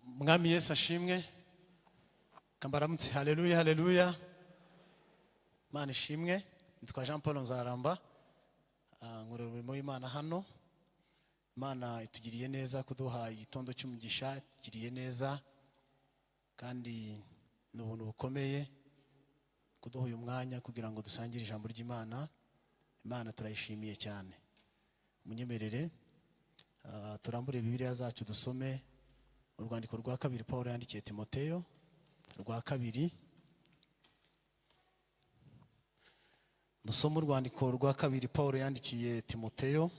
Mwami Yesu ashimwe. Kambaramutse, haleluya, haleluya. Imana ishimwe. Nitwa Jean Paul Nzaramba. Nkorera umurimo w'Imana hano. Imana itugiriye neza kuduha igitondo cy'umugisha, itugiriye neza kandi ni ubuntu bukomeye kuduha uyu mwanya kugira ngo dusangire ijambo ry'Imana. Imana turayishimiye cyane. Munyemerere turambure Bibiliya zacu, dusome urwandiko rwa kabiri Paul yandikiye Timoteyo, rwa kabiri. Dusome urwandiko rwa kabiri Paul yandikiye Timoteyo.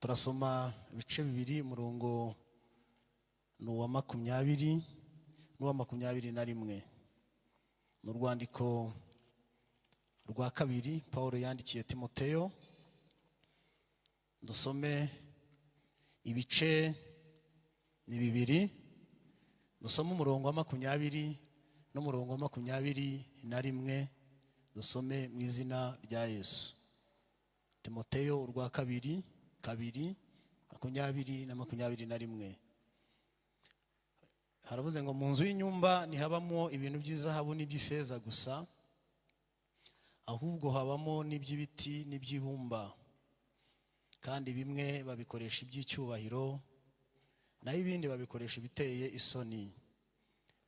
Turasoma ibice bibiri, umurongo ni uwa 20 n'uwa 21. Ni urwandiko rwa kabiri Paul yandikiye Timoteyo. Dusome ibice ni bibiri, dusome umurongo wa 20 n'umurongo wa 21, dusome mu izina rya Yesu. Timoteyo urwa kabiri, kabiri, 20 na 21. Haravuze ngo mu nzu y'inyumba ntihabamo ibintu by'izahabu n'iby'ifeza gusa, ahubwo habamo n'iby'ibiti n'iby'ibumba, kandi bimwe babikoresha iby'icyubahiro, naho ibindi babikoresha ibiteye isoni.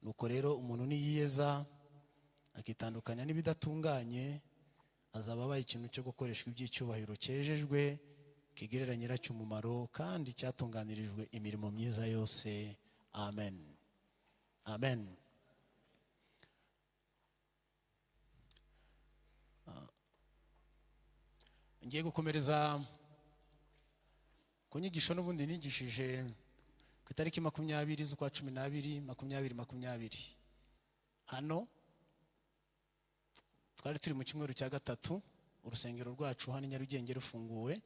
Nuko rero umuntu niyiyeza akitandukanya n'ibidatunganye, azaba abaye ikintu cyo gukoreshwa iby'icyubahiro cyejejwe, kigerera nyiracyo umumaro, kandi cyatunganirijwe imirimo myiza yose. Amen. Amen. Ngiye gukomereza ku nyigisho n'ubundi nigishije ku itariki 20 z'ukwa cumi n'abiri, 2020. Hano twari turi mu cyumweru cya gatatu, urusengero rwacu hano i Nyarugenge rufunguwe.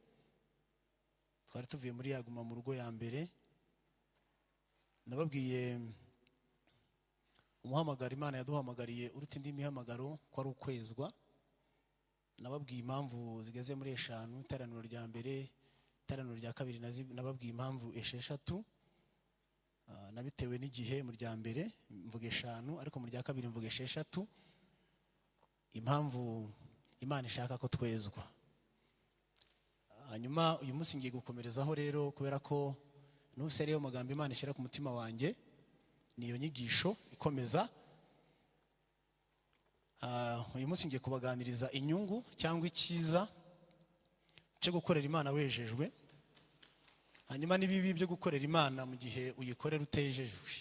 Twari tuvuye muri yaguma mu rugo ya mbere. Nababwiye umuhamagaro Imana yaduhamagariye uruta indi mihamagaro ko ari ukwezwa. Nababwiye impamvu zigeze muri 5, iteraniro rya mbere, iteraniro rya kabiri nababwiye impamvu 6. Nabitewe n'igihe mu rya mbere mvuga 5, ariko mu rya kabiri mvuga 6. Impamvu Imana ishaka ko twezwa. Hanyuma uyu munsi ngiye gukomerezaho rero, kubera ko nuse ariyo magambo Imana ishyira ku mutima wanjye, niyo nyigisho ikomeza. Uyu munsi ngiye kubaganiriza inyungu cyangwa icyiza cyo gukorera Imana wejejwe, hanyuma n'ibibi byo gukorera Imana mu gihe uyikorera utejejwe.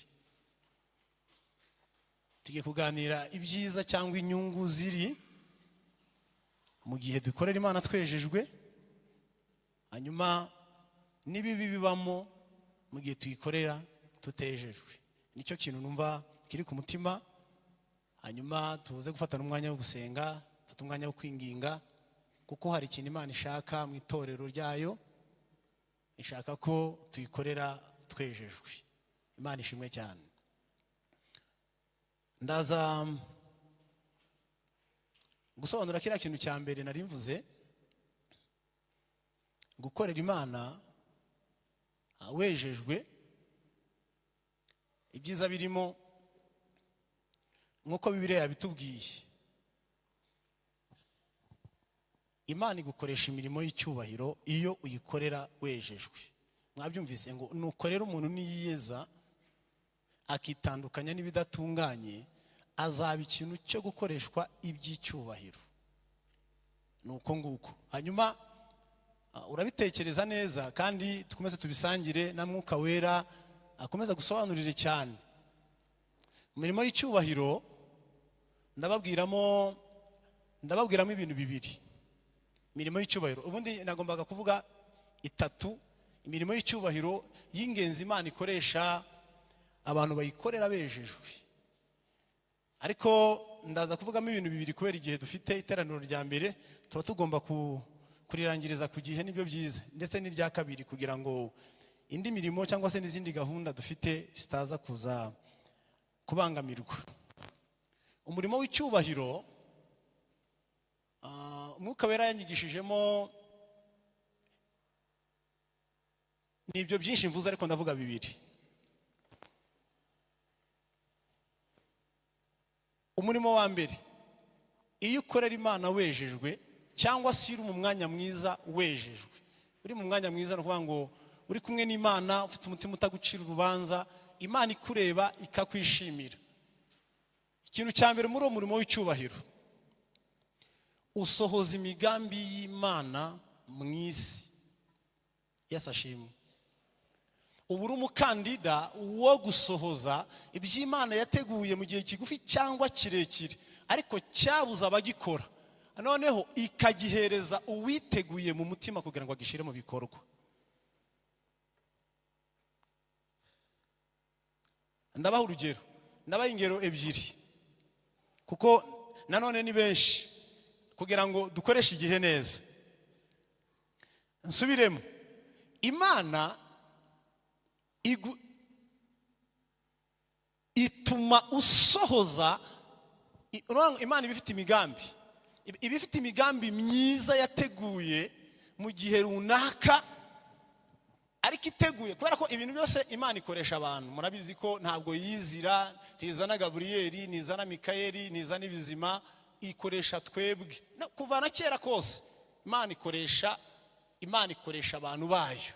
Tugiye kuganira ibyiza cyangwa inyungu ziri mu gihe dukorera Imana twejejwe, hanyuma n'ibibi bibamo mu gihe tuyikorera tutejejwe. Nicyo kintu numva kiri ku mutima. Hanyuma tuze gufata n'umwanya wo gusenga, gufata umwanya wo kwinginga, kuko hari ikintu Imana ishaka mu itorero ryayo, ishaka ko tuyikorera twejejwe. Imana ishimwe cyane. Ndaza gusobanura kiriya kintu cya mbere nari mvuze, gukorera Imana wejejwe, ibyiza birimo nk'uko Bibiliya yabitubwiye. Imana igukoresha imirimo y'icyubahiro iyo uyikorera wejejwe. Mwabyumvise ngo nukorera umuntu niyiyeza akitandukanya n'ibidatunganye, azaba ikintu cyo gukoreshwa iby'icyubahiro. Nuko nguko. Hanyuma urabitekereza neza, kandi dukomeze tubisangire na Mwuka Wera akomeza gusobanurire cyane. Imirimo y'icyubahiro ndababwiramo ibintu bibiri. Imirimo y'icyubahiro ubundi nagombaga kuvuga 3. Imirimo y'icyubahiro y'ingenzi Imana ikoresha abantu bayikorera bejejwe, ariko ndaza kuvugamo ibintu bibiri kubera igihe dufite. Iteraniro rya mbere tuba tugomba kurirangiriza ku gihe, nibyo byiza, ndetse n'irya kabiri kugira ngo indi mirimo cyangwa se n'izindi gahunda dufite zitaza kuza kubangamirwa. Umurimo w'icyubahiro, Umwuka Wera yanyigishijemo Ni ibyo byinshi mvuze, ariko ndavuga bibiri. Umurimo wa mbere, iyo ukorera Imana wejejwe, cyangwa se uri mu mwanya mwiza wejejwe. Uri mu mwanya mwiza ni ukuvuga ngo uri kumwe n'Imana, ufite umutima utagucira urubanza, Imana ikureba ikakwishimira. Ikintu cya mbere muri uwo murimo w'icyubahiro, usohoza imigambi y'Imana mu isi. Yesu ashimwe. Uba uri umukandida wo gusohoza iby'Imana yateguye mu gihe kigufi cyangwa kirekire, ariko cyabuze abagikora, noneho ikagihereza uwiteguye mu mutima kugira ngo agishyire mu bikorwa. Ndabaha urugero, ndabaha ingero ebyiri, kuko nanone ni benshi, kugira ngo dukoreshe igihe neza. Nsubiremo, Imana ituma usohoza. Imana iba ifite imigambi, iba ifite imigambi myiza yateguye mu gihe runaka, ariko iteguye kubera ko ibintu byose Imana ikoresha abantu. Murabizi ko ntabwo yizira, ntizana Gaburiyeli, ntizana Mikayeli, ntizana ibizima, ikoresha twebwe. Kuva na kera kose Imana ikoresha abantu bayo.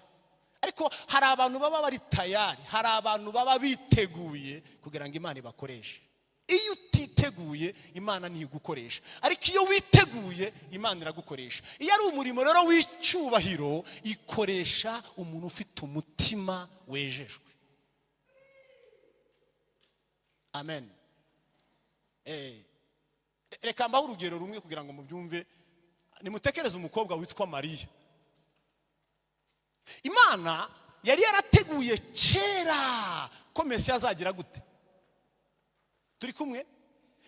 Ariko hari abantu baba bari tayari, hari abantu baba biteguye kugira ngo Imana ibakoreshe. Iyo utiteguye Imana ntigukoresha, ariko iyo witeguye Imana iragukoresha. Iyo ari umurimo rero w'icyubahiro, ikoresha umuntu ufite umutima wejejwe. Amen. Reka mbahe urugero rumwe kugira ngo mubyumve. Nimutekereze umukobwa witwa Mariya. Imana yari yarateguye kera ko Mesiya azagira gute? Turi kumwe?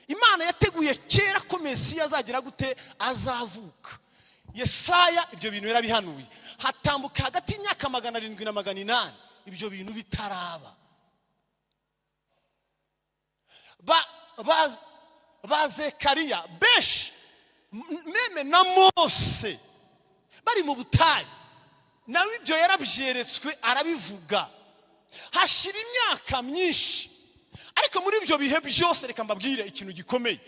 Imana yateguye kera ko Mesiya azagira gute? Azavuka. Yesaya ibyo bintu yarabihanuye. Hatambuka hagati y'imyaka 700 na 800 ibyo bintu bitaraba. Ba Zekariya benshi, meme na Mose bari mu butayu, nawe ibyo yarabyeretswe arabivuga. Hashira imyaka myinshi, ariko muri ibyo bihe byose reka mbabwire ikintu gikomeye.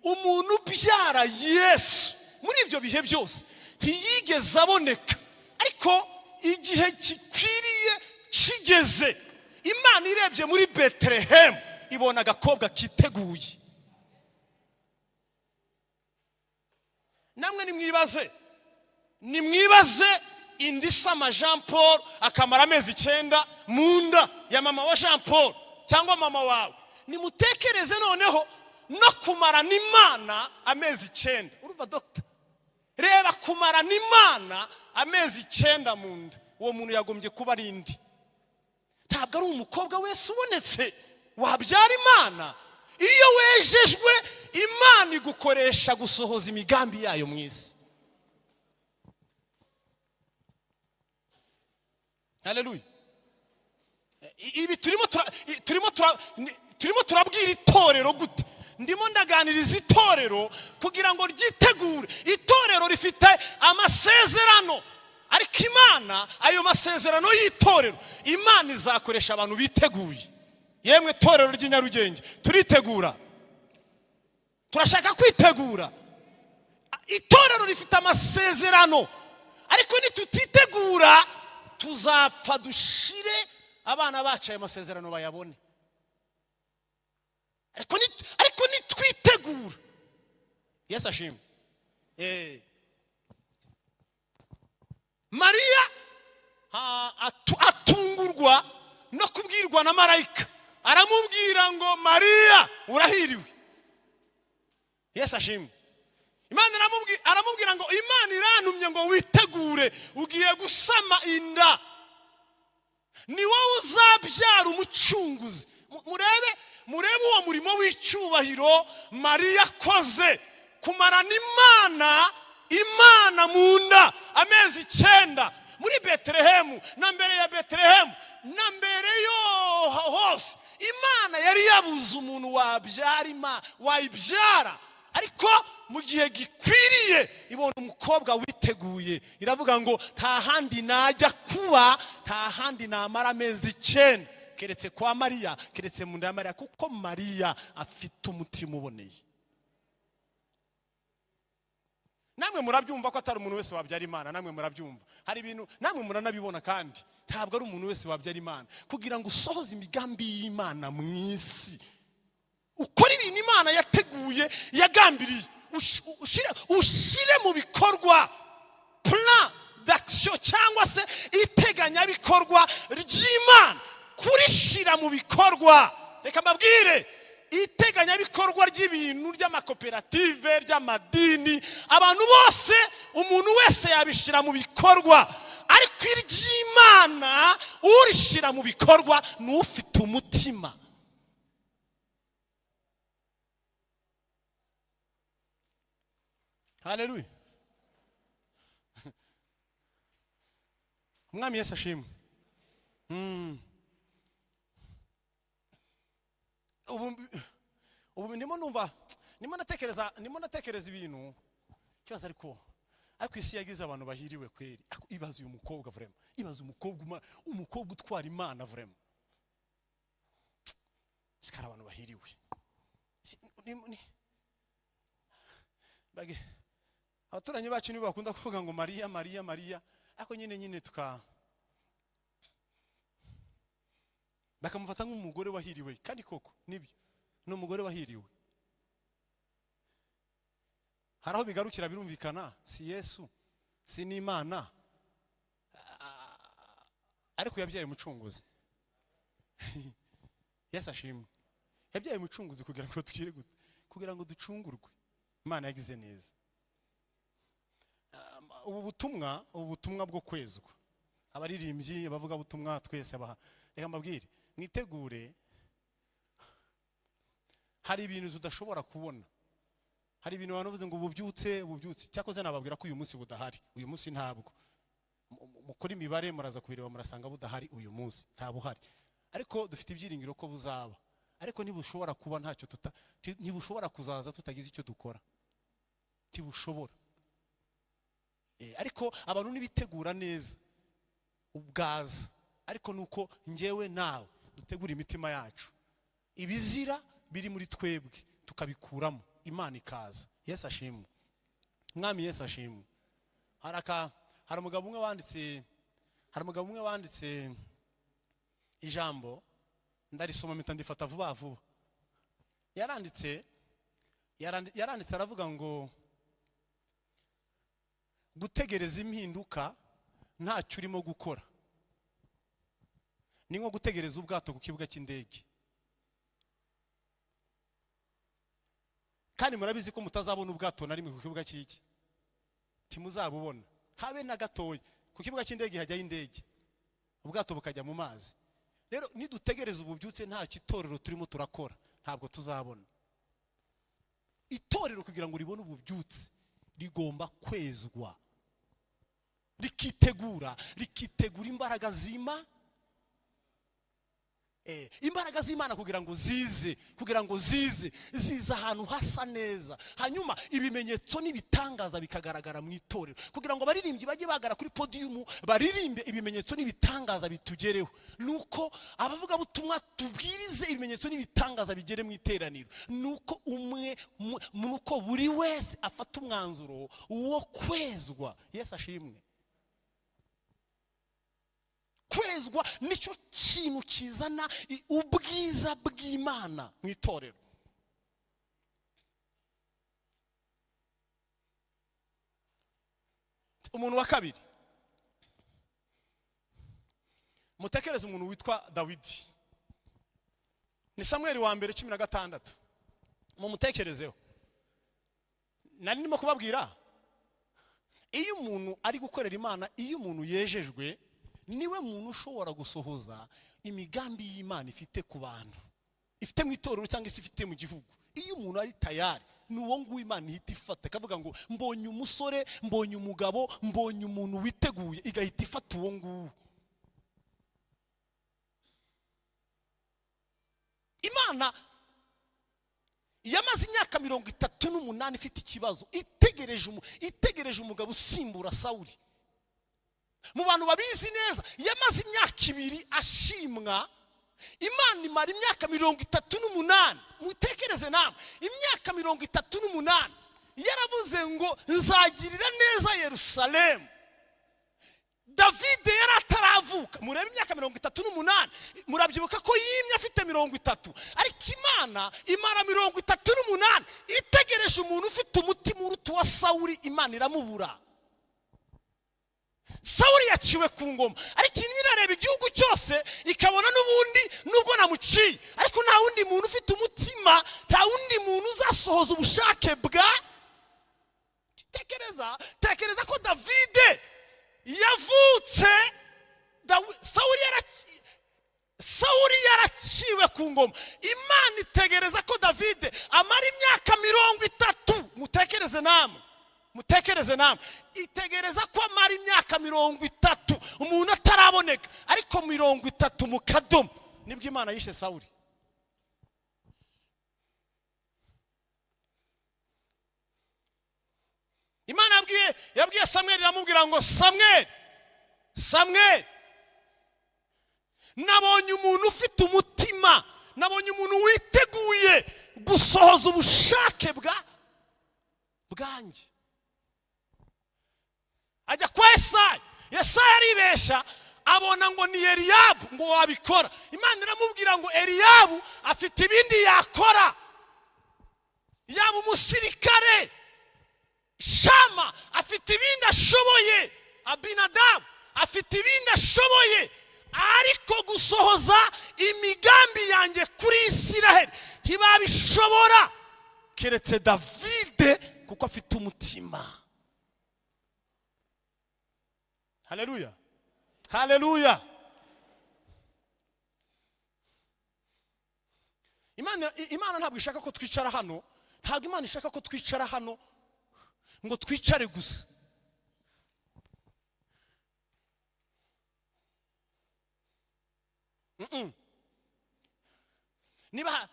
Umuntu ubyara Yesu muri ibyo bihe byose ntiyigeze aboneka, ariko igihe gikwiriye kigeze, Imana irebye muri Betelehemu ibona agakobwa kiteguye. Namwe nimwibaze, nimwibaze indi sama Jean Paul akamara amezi 9 mu nda ya mama wa Jean Paul cyangwa mama wawe. Nimutekereze noneho no kumara n'Imana amezi 9. Urumva doctor, reba kumara n'Imana amezi 9 mu nda, uwo muntu yagombye kuba ari indi. Ntabwo ari umukobwa wese ubonetse wabyara Imana. Iyo wejejwe, Imana igukoresha gusohoza imigambi yayo mu isi. Haleluya. Ibi turimo turabwira itorero gute? Ndimo ndaganiriza itorero kugira ngo ryitegure. Itorero rifite amasezerano, ariko Imana ayo masezerano y'itorero Imana izakoresha abantu biteguye. Yemwe torero ry'i Nyarugenge, turitegura, turashaka kwitegura. Itorero rifite amasezerano, ariko nitutitegura tuzapfa dushire abana bacu ayo masezerano bayabone. Ariko nitwitegura. Yesu ashimwe. Mariya atungurwa no kubwirwa na marayika, aramubwira ngo Mariya urahiriwe. Yesu ashimwe. Imana aramubwira ngo Imana irantumye ngo witegure, ugiye gusama inda, ni wowe uzabyara umucunguzi. Murebe uwo murimo w'icyubahiro Mariya akoze, kumarana Imana mu nda amezi 9 muri Betelehemu, na mbere ya Betelehemu, na mbere yo hose Imana yari yabuze umuntu wabyara wayibyara, ariko mu gihe gikwiriye ibona umukobwa witeguye, iravuga ngo nta handi najya kuba, Nta handi namara amezi 9 keretse kwa Mariya, keretse mu nda ya Mariya, kuko Mariya afite umutima uboneye. Namwe murabyumva ko atari umuntu wese wabyara Imana. Namwe murabyumva, hari ibintu namwe muranabibona, kandi ntabwo ari umuntu wese wabyara Imana. Kugira ngo usohoze imigambi y'Imana mu isi, ukore ibintu Imana yateguye, yagambiriye, ushire mu bikorwa plan d'action cyangwa se iteganyabikorwa ry'Imana, kurishira mu bikorwa. Reka mbabwire, iteganyabikorwa ry'ibintu ry'amakoperative, ry'amadini, abantu bose, umuntu wese yabishyira mu bikorwa, ariko iry'Imana urishyira mu bikorwa ni ufite umutima. Haleluya! Umwami Yesu ashimwe. Ubu ndimo numva, ndimo natekereza ibintu kibazo, ariko isi yagize abantu bahiriwe kweri. Ariko ibaze uyu mukobwa, vraiment, ibaze umukobwa utwara Imana, vraiment sikari abantu bahiriwe. Abaturanyi bacu nibo bakunda kuvuga ngo Mariya, Mariya, Mariya, ariko nyine tuka bakamufata nk'umugore wahiriwe, kandi koko nibyo, ni umugore wahiriwe. Hari aho bigarukira, birumvikana, si Yesu, si n'Imana, ariko yabyaye umucunguzi. Yesu ashimwe. Yabyaye umucunguzi kugira ngo tugire gute? Kugira ngo ducungurwe. Imana yagize neza. Ubu butumwa bwo kwezwa, abaririmbyi, abavugabutumwa, twese abaha, reka mbabwire, mwitegure. Hari ibintu tudashobora kubona, hari ibintu abantu bavuze ngo bubyutse, bubyutse. Cyakoze nababwira ko uyu munsi budahari. Uyu munsi ntabwo. Mukore imibare, muraza kubireba, murasanga budahari. Uyu munsi ntabuhari, ariko dufite ibyiringiro ko buzaba. Ariko ntibushobora kuba ntacyo tuta ntibushobora kuzaza tutagize icyo dukora, ntibushobora. Ariko abantu nibitegura neza ubwaza. Ariko nuko njyewe nawe dutegura imitima yacu, ibizira biri muri twebwe tukabikuramo, Imana ikaza. Yesu ashimwe. Umwami Yesu ashimwe. Hari umugabo umwe wanditse ijambo, ndarisoma mpita ndifata vuba vuba. Yaranditse aravuga ngo gutegereza impinduka ntacyo urimo gukora ni nko gutegereza ubwato ku kibuga cy'indege. Kandi murabizi ko mutazabona ubwato na rimwe ku kibuga cy'iki, ntimuzabubona habe na gatoya. Ku kibuga cy'indege hajyayo indege, ubwato bukajya mu mazi. Rero nidutegereza ububyutse ntacyo itorero turimo turakora, ntabwo tuzabona. Itorero kugira ngo ribone ububyutse rigomba kwezwa, rikitegura imbaraga zima, imbaraga z'Imana kugira ngo zize, ziza ahantu hasa neza, hanyuma ibimenyetso n'ibitangaza bikagaragara mu itorero, kugira ngo abaririmbyi bajye bagara kuri podiyumu baririmbe, ibimenyetso n'ibitangaza bitugereho. Nuko abavugabutumwa tubwirize, ibimenyetso n'ibitangaza bigere mu iteraniro. Nuko umwe nuko buri wese afata umwanzuro wo kwezwa. Yesu ashimwe. Kwezwa nicyo kintu kizana ubwiza bw'Imana mu itorero. Umuntu wa kabiri, mutekereze umuntu witwa Dawidi. Ni Samweli wa mbere 16. Mumutekerezeho. Nari ndimo kubabwira, iyo umuntu ari gukorera Imana, iyo umuntu yejejwe, niwe muntu ushobora gusohoza imigambi y'Imana ifite ku bantu, ifite mu itorero cyangwa se ifite mu gihugu. Iyo umuntu ari tayari, ni uwo nguwo Imana ihita ifata, ikavuga ngo mbonye umusore, mbonye umugabo, mbonye umuntu witeguye, igahita ifata uwo nguwo. Imana yamaze imyaka 38 ifite ikibazo, itegereje umugabo usimbura Sawuli. Mu bantu babizi neza, yamaze imyaka 20 ashimwa. Imana imara imyaka 38. Mutekereze namwe, imyaka 38 yaravuze ngo nzagirira neza Yerusalemu. Davide yari ataravuka. Murebe imyaka 38. Murabyibuka ko yimye afite 30, ariko Imana imara 38 itegereje umuntu ufite umutima uruta uwa Sawuri. Imana iramubura. Sawuri yaciwe ku ngoma, ariko irimo irareba igihugu cyose, ikabona n'ubundi nubwo namuciye, ariko nta wundi muntu ufite umutima, nta wundi muntu uzasohoza ubushake bwa. Tekereza, tekereza ko Davide yavutse Sawuri yaraciwe ku ngoma. Imana itegereza ko Davide amara imyaka 30. Mutekereze namwe, mutekereze namwe, itegereza ko amara imyaka 30 umuntu ataraboneka, ariko 30 mu kadomo nibwo Imana yishe Sawuri. Imana yabwiye Samweli, iramubwira ngo: "Samweli, Samweli, nabonye umuntu ufite umutima, nabonye umuntu witeguye gusohoza ubushake bwanjye." Ajya kwa Yesaya. Yesaya aribeshya, abona ngo ni Eliyabu ngo wabikora. Imana iramubwira ngo Eliyabu afite ibindi yakora, yaba umusirikare. Shama afite ibindi ashoboye, Abinadabu afite ibindi ashoboye, ariko gusohoza imigambi yanjye kuri Isiraheli ntibabishobora keretse Davide, kuko afite umutima. Haleluya, haleluya! Imana ntabwo ishaka ko twicara hano. Ntabwo Imana ishaka ko twicara hano ngo twicare gusa. Niba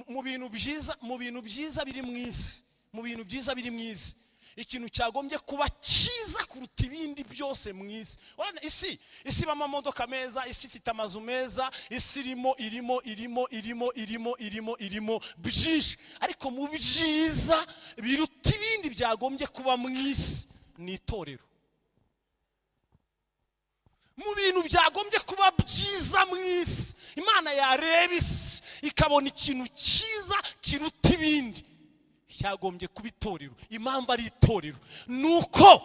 mu bintu byiza, mu bintu byiza biri mu isi, mu bintu byiza biri mu isi, ikintu cyagombye kuba cyiza kuruta ibindi byose mu isi, urabona isi ibamo amamodoka meza, isi ifite amazu meza, isi irimo irimo irimo irimo irimo irimo irimo byinshi, ariko mu byiza biruta ibindi byagombye kuba mu isi ni itorero. Mu bintu byagombye kuba byiza mu isi, Imana yareba isi ikabona ikintu cyiza kiruta ibindi, cyagombye kuba itorero. Impamvu ari itorero ni uko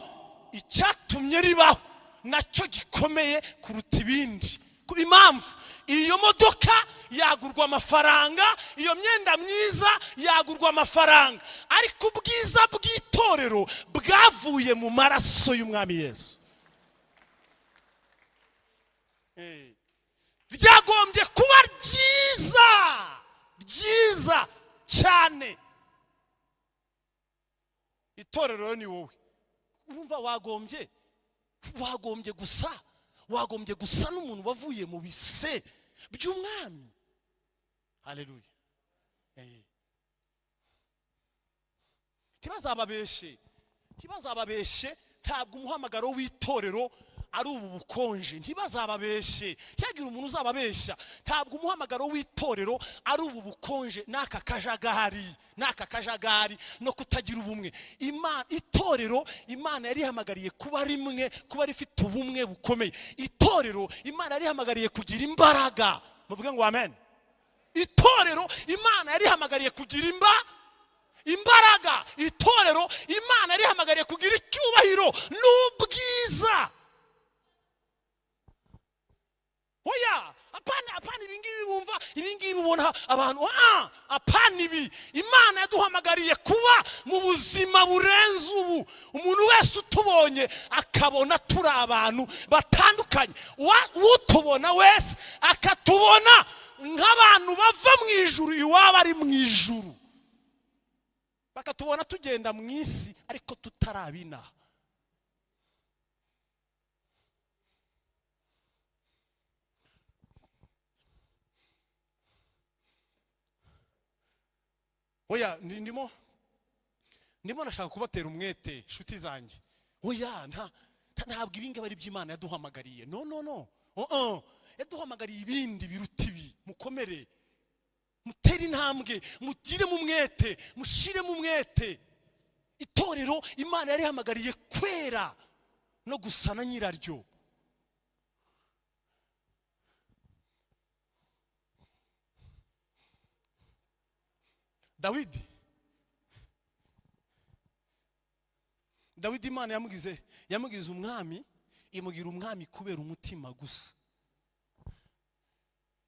icyatumye ribaho nacyo gikomeye kuruta ibindi. Impamvu iyo modoka yagurwa amafaranga, iyo myenda myiza yagurwa amafaranga, ariko ubwiza bw'itorero bwavuye mu maraso y'Umwami Yesu. Ryagombye kuba ryiza, ryiza cyane. Itorero rero ni wowe. Urumva wagombye gusa n'umuntu wavuye mu bise by'Umwami. Haleluya! Ntibazababeshe, ntibazababeshe. Ntabwo umuhamagaro w'itorero ari ubu bukonje. Ntibazababeshe, ntihagire umuntu uzababesha. Ntabwo umuhamagaro w'itorero ari ubu bukonje n'aka kajagari, n'aka kajagari no kutagira ubumwe. Itorero Imana yarihamagariye kuba rimwe, kuba rifite ubumwe bukomeye. Itorero Imana yarihamagariye kugira imbaraga. Muvuge ngo amen. Itorero Imana yarihamagariye kugira imbaraga. Itorero Imana yarihamagariye kugira icyubahiro n'ubwiza. Oya, apana, apana ibingibi bumva, ibingibi ubona abantu, apana ibi. Imana yaduhamagariye kuba mu buzima burenze ubu. Umuntu wese utubonye akabona turi abantu batandukanye. Utubona wese akatubona nk'abantu bava mu ijuru, iwabo ari mu ijuru, bakatubona tugenda mu isi ariko tutarabinaha. Oya, ndimo nashaka kubatera umwete, inshuti zanjye. Oya, ntabwo ibi ngibi ari byo Imana yaduhamagariye. No, no, no. Oh, oh. Yaduhamagariye ibindi biruta ibi. Mukomere, mutere intambwe, mugiremo umwete, mushiremo umwete. Itorero Imana yarihamagariye kwera no gusa na nyiraryo. Dawidi Imana yamugize umwami, imugira umwami kubera umutima gusa.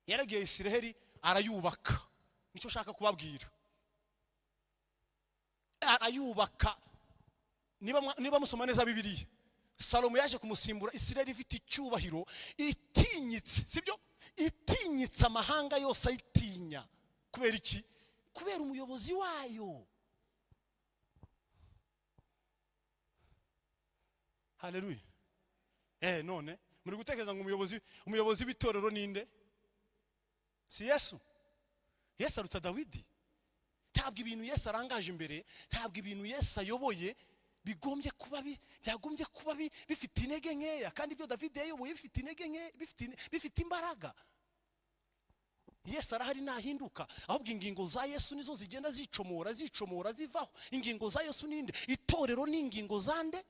Yaragiye Isiraheli arayubaka, nicyo nshaka kubabwira. Arayubaka. Niba musoma neza Bibiliya, Salomo yaje kumusimbura. Isiraheli ifite icyubahiro, itinyitse, sibyo? Itinyitse amahanga yose ayitinya. Kubera iki? Kubera umuyobozi wayo. Haleluya. None muri gutekereza ngo umuyobozi w'itorero ninde? Si Yesu? Yesu aruta Dawidi. Ntabwo ibintu Yesu arangaje imbere, ntabwo ibintu Yesu ayoboye bigombye kuba byagombye kuba bifite intege nkeya, kandi ibyo David yayoboye bifite intege nke, bifite imbaraga. Yesu arahari, ntahinduka. Ahubwo ingingo za Yesu nizo zigenda zicomora, zicomora, zivaho. Ingingo za Yesu ninde? Itorero ni ingingo zande?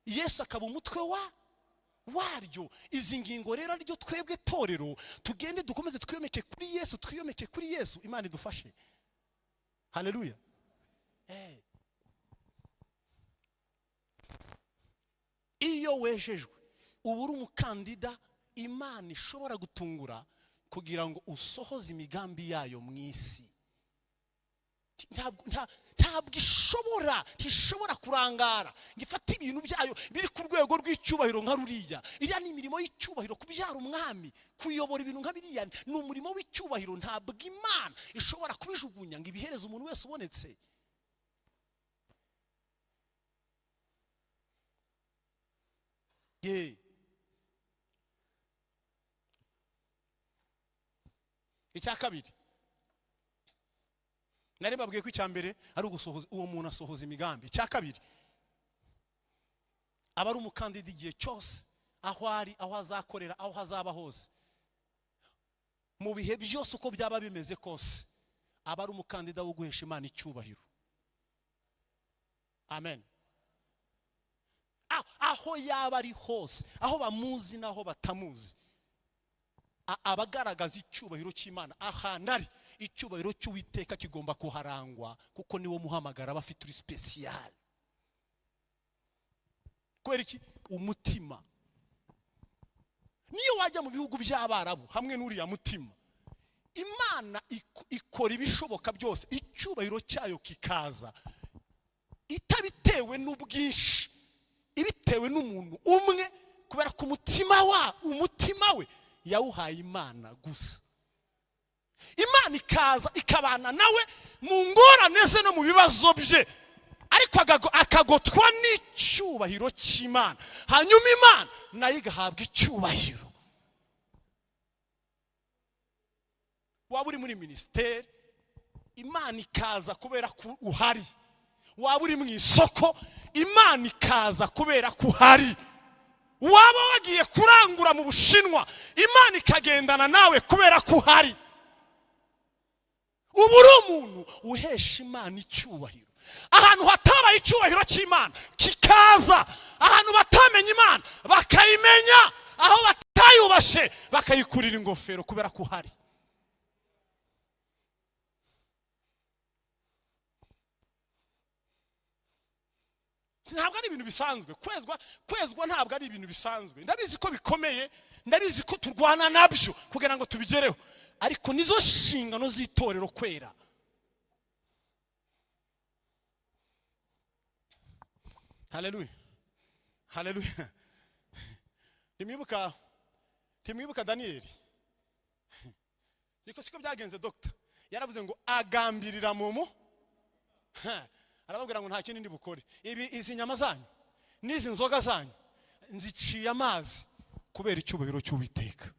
Yesu akaba umutwe wa waryo. Izi ngingo rero ariryo twebwe torero, tugende dukomeze twiyomeke kuri Yesu, twiyomeke kuri Yesu. Imana idufashe. Haleluya. Iyo wejejwe uba uri umukandida Imana ishobora gutungura kugira ngo usohoze imigambi yayo mu isi. Ntabwo ishobora kurangara ngo ifate ibintu byayo biri ku rwego rw'icyubahiro nka ruriya. Iriya ni imirimo y'icyubahiro, kubyara umwami, kuyobora ibintu nka biriya ni umurimo w'icyubahiro. Ntabwo Imana ishobora kubijugunya ngo ibihereze umuntu wese ubonetse. Ye. Icya kabiri nari babwiye ko icya mbere ari ugusohoza, uwo muntu asohoza imigambi. Icya kabiri, aba ari umukandida igihe cyose, aho ari, aho azakorera, aho azaba hose, mu bihe byose uko byaba bimeze kose, aba ari umukandida wo guhesha Imana icyubahiro. Amen. Aho yaba ari hose, aho bamuzi n'aho batamuzi, abagaragaza icyubahiro cy'Imana. Ahantu ari, icyubahiro cy'Uwiteka kigomba kuharangwa, kuko niwo muhamagara aba afite uri special. Kubera iki? Umutima. Niyo wajya mu bihugu by'Abarabu hamwe n'uriya mutima, Imana ikora ibishoboka byose icyubahiro cyayo kikaza, itabitewe n'ubwinshi, ibitewe n'umuntu umwe, kubera ko umutima we yawuhaye Imana gusa. Imana ikaza ikabana nawe mu ngorane ze no mu bibazo bye, ariko akagotwa n'icyubahiro cy'Imana, hanyuma Imana nayo igahabwa icyubahiro. Waba uri muri minisiteri, Imana ikaza kubera ko uhari. Waba uri mu isoko, Imana ikaza kubera ko uhari. Waba wagiye kurangura mu Bushinwa, Imana ikagendana nawe kubera ko uhari. Ubu uri umuntu uhesha Imana icyubahiro. Ahantu hatabaye icyubahiro cy'Imana kikaza, ahantu batamenye Imana bakayimenya, aho batayubashe bakayikurira ingofero kubera ko uhari. Ntabwo ari ibintu bisanzwe kwezwa, ntabwo ari ibintu bisanzwe. Ndabizi ko bikomeye, ndabizi ko turwana nabyo kugira ngo tubigereho, ariko nizo nshingano z'itorero kwera. Haleluya, haleluya. Ntimwibuka Daniyeli? Niko siko byagenze. Doctor yaravuze ngo agambirira mumu, arababwira ngo nta kindi ndi bukore, izi nyama zanyu n'izi nzoga zanyu nziciye amazi kubera icyubahiro cy'Uwiteka.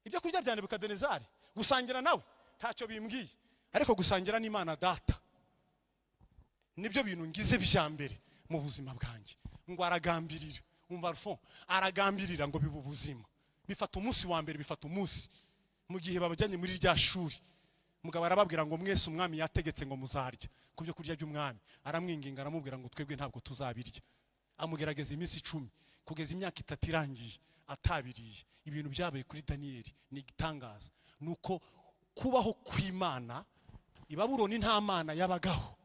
Ibyo kurya bya Nebukadinezari, gusangira nawe ntacyo bimbwiye, ariko gusangira n'Imana data nibyo bintu ngize bya mbere mu buzima bwanjye. Ngo aragambirira. Umva Alphonse aragambirira ngo bibe ubuzima. Bifata umunsi wa mbere, bifata umunsi mu gihe babajyanye muri rya shuri. Mugabo arababwira ngo: "Mwese umwami yategetse ngo muzarya ku byo kurya by'umwami." Aramwinginga, aramubwira ngo: "Twebwe ntabwo tuzabirya." Amugerageza iminsi 10, kugeza imyaka 3 irangiye atabiriye. Ibintu byabaye kuri Daniyeli ni igitangaza, ni uko kubaho kw'Imana. I Babuloni nta mana yabagaho.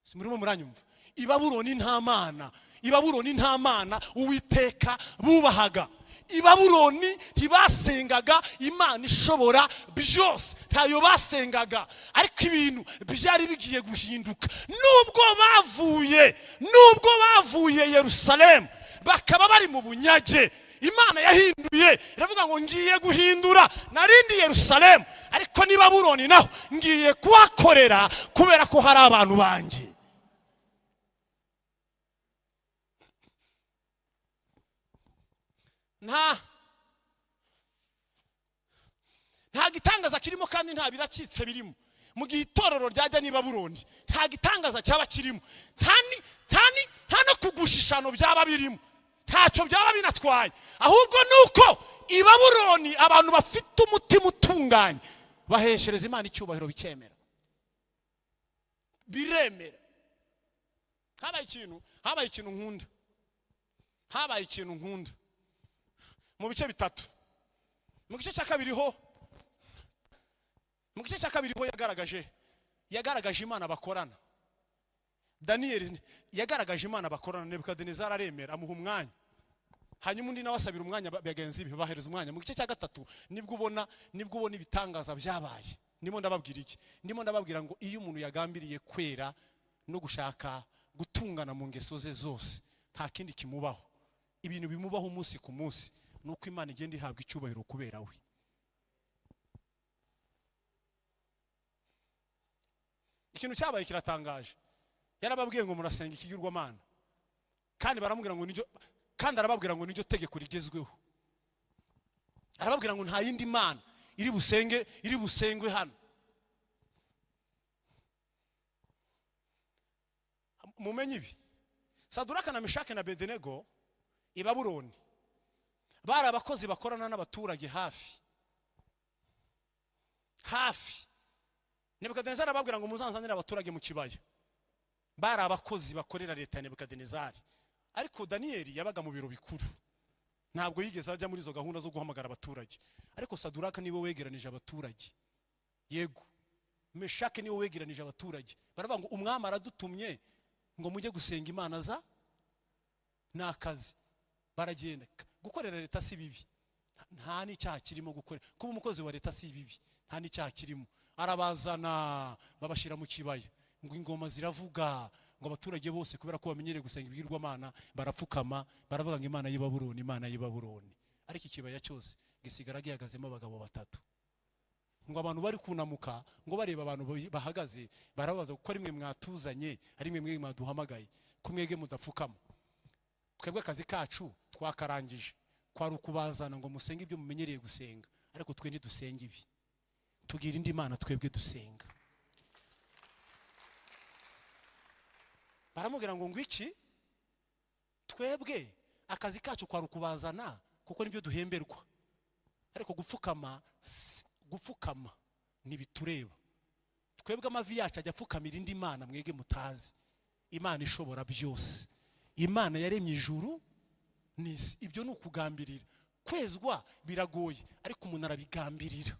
Si murimo muranyumva? I Babuloni nta mana, i Babuloni nta mana Uwiteka bubahaga. I Babuloni ntibasengaga Imana ishobora byose, ntayo basengaga. Ariko ibintu byari bigiye guhinduka. Nubwo bavuye Yerusalemu, bakaba bari mu bunyage, Imana yahinduye, iravuga ngo: "Ngiye guhindura. Narindi Yerusalemu, ariko ni Babuloni naho ngiye kuhakorera, kubera ko hari abantu banjye." Nta gitangaza kirimo, kandi nta biracitse birimo. Mu gihe itorero ryajya niba Burundi, nta gitangaza cyaba kirimo, nta no kugusha ishano byaba birimo, ntacyo byaba binatwaye. Ahubwo ni uko i Babuloni abantu bafite umutima utunganye baheshereza Imana icyubahiro, bikemera, biremera. Habaye ikintu nkunda, habaye ikintu nkunda mu bice bitatu. Mu gice cya kabiri ho yagaragaje Imana bakorana. Daniyeli yagaragaje Imana bakorana. Nebukadinezari aremera, amuha umwanya. Hanyuma undi nawe asabira umwanya, bagenzi be bahereza umwanya. Mu gice cya gatatu nibwo ubona ibitangaza byabaye. Ndimo ndababwira iki? Ndimo ndababwira ngo iyo umuntu yagambiriye kwera no gushaka gutungana mu ngeso ze zose, nta kindi kimubaho. Ibintu bimubaho umunsi ku munsi ni uko Imana igenda ihabwa icyubahiro kubera we. Ikintu cyabaye kiratangaje. Yarababwiye ngo: "Murasenga ikigirwamana." Kandi baramubwira ngo niryo, kandi arababwira ngo niryo tegeko rigezweho. Arababwira ngo nta yindi mana iri busenge, iri busengwe hano. Mumenye ibi: Saduraka na Meshake na Bedenego i Babuloni bari abakozi bakorana n'abaturage hafi hafi. Nebukadinezari arababwira ngo: "Muzanzanire abaturage mu kibaya." Bari abakozi bakorera leta ya Nebukadinezari, ariko Daniyeli yabaga mu biro bikuru, ntabwo yigeze ajya muri izo gahunda zo guhamagara abaturage. Ariko Saduraka niwe wegeranije abaturage, yego, Meshake niwe wegeranije abaturage. Baravuga ngo: "Umwami aradutumye ngo mujye gusenga imana za." Ni akazi, baragenda. Gukorera leta si bibi, nta n'icyaha kirimo. Gukora, kuba umukozi wa leta si bibi, nta n'icyaha kirimo. Arabazana, babashyira mu kibaya. Ngo ingoma ziravuga, ngo abaturage bose, kubera ko bamenyereye gusenga ibigirwamana, barapfukama, baravuga ngo: "Imana y'i Babuloni, Imana y'i Babuloni." Ariko ikibaya cyose gisigara gihagazemo abagabo batatu. Ngo abantu bari kunamuka, ngo bareba abantu bahagaze, barabaza ko ari mwe mwatuzanye, ari mwe mwaduhamagaye, ko mwebwe mudapfukama? Twebwe akazi kacu twakarangije, kwari ukubazana ngo musenge ibyo mumenyereye gusenga, ariko twe ntidusenga ibi, tugira indi mana twebwe dusenga. Baramubwira ngo: "Ngwiki? Twebwe akazi kacu kwari ukubazana, kuko nibyo duhemberwa, ariko gupfukama ntibitureba. Twebwe amavi yacu ajya apfukamira indi mana mwebwe mutazi, Imana ishobora byose, Imana yaremye ijuru n'isi." Ibyo ni ukugambirira. Kwezwa biragoye, ariko umuntu arabigambirira.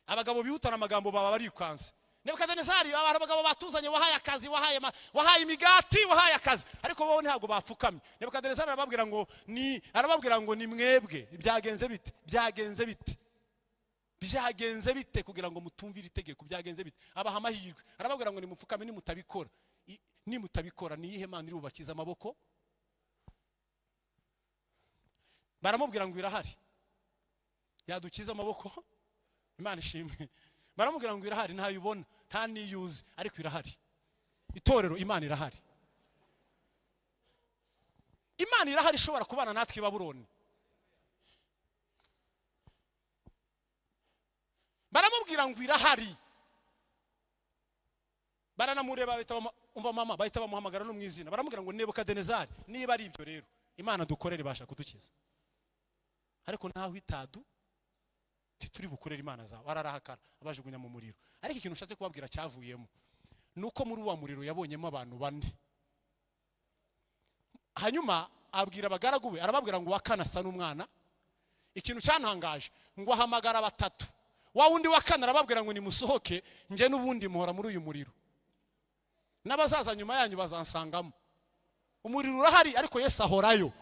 Abagabo bihutana amagambo baba barikanze. Nebukadinezari, abantu, abagabo batuzanye, wahaye akazi, wahaye imigati, wahaye akazi, ariko bo ntabwo bapfukamye. Nebukadinezari arababwira ngo: "Ni mwebwe, byagenze bite? Byagenze bite? Byagenze bite kugira ngo mutumvire itegeko? Byagenze bite?" Abaha amahirwe, arababwira ngo: "Nimupfukame. Nimutabikora, ni iyihe mana iri bubakize amaboko?" Baramubwira ngo: "Irahari yadukiza amaboko." Imana ishimwe. Baramubwira ngo: "Irahari, ntayibona, nta niyuzi, ariko irahari." Itorero, Imana irahari, Imana irahari ishobora kubana natwe i Babuloni. Baramubwira ngo: "Irahari." Baranamureba, bahita umva mama, bahita bamuhamagara no mu izina, baramubwira ngo Nebukadinezari, niba ari ibyo rero Imana dukorera ibasha kudukiza, ariko naho itadu tituri bukorera imana zawe. Ararahakara, abajugunya mu muriro. Ariko ikintu ushatse kubabwira cyavuyemo nuko muri wa muriro yabonyemo abantu bane. Hanyuma abwira abagaragu be, arababwira ngo wakana asa n'umwana. Ikintu cyantangaje ngo ahamagara batatu, wa wundi wa kane arababwira ngo nimusohoke, njye n'ubundi muhora muri uyu muriro, n'abazaza nyuma yanyu bazansangamo. Umuriro urahari, ariko Yesu ahorayo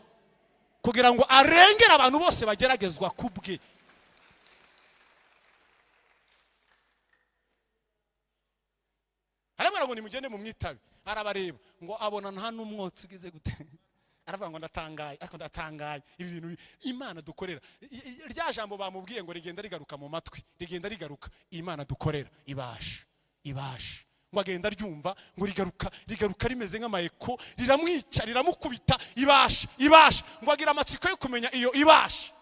kugira ngo arengere abantu bose bageragezwa kubwe. Arababwira ngo nimugende mu mwitabe, arabareba ngo abona nta n'umwotsi ugize gute, aravuga ngo ndatangaye, ariko ndatangaye ibi bintu Imana dukorera. Rya jambo bamubwiye ngo rigenda rigaruka mu matwi, rigenda rigaruka, Imana dukorera ibasha, ibasha. Ngo agenda aryumva ngo rigaruka, rigaruka rimeze nk'amayeko, riramwica, riramukubita, ibasha, ibasha. Ngo agira amatsiko yo kumenya iyo ibasha.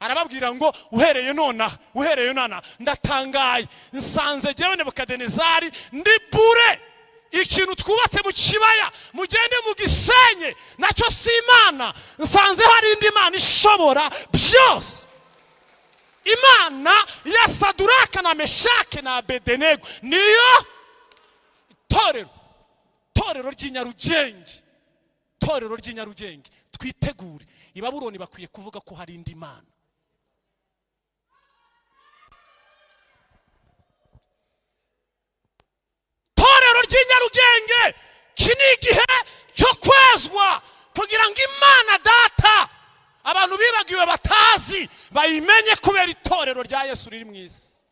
Arababwira ngo uhereye nonaha, uhereye nonaha ndatangaye, nsanze jyewe Nebukadinezari ndi bure. Ikintu twubatse mu kibaya mugende mugisenye, nacyo si Imana. Nsanze hari indi Mana ishobora byose, Imana ya Saduraka na Meshake na Abedenego. Niyo torero, torero ry'inyarugenge, torero ry'inyarugenge. Twitegure, i Babuloni bakwiye kuvuga ko hari indi Mana. Torero ry'inyarugenge, iki ni igihe cyo kwezwa kugira ngo Imana data abantu bibagiwe batazi bayimenye kubera itorero rya Yesu riri mu isi.